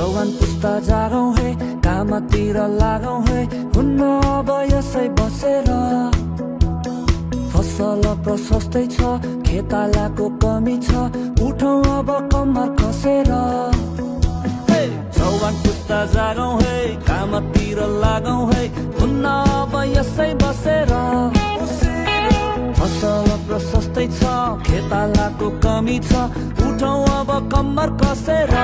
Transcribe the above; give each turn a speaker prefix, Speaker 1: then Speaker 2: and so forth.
Speaker 1: जवान पुस्ता जागौँ है कामतिर लागौँ है हुन्न अब यसै बसेर फसल प्रशस्तै छ खेतालाको कमी छ उठौँ अब कम्मर कसेर जवान पुस्ता जागौँ है कामतिर लागौँ है हुन्न अब यसै बसेर फसल प्रशस्तै छ खेतालाको कमी छ उठौँ अब कम्मर कसेर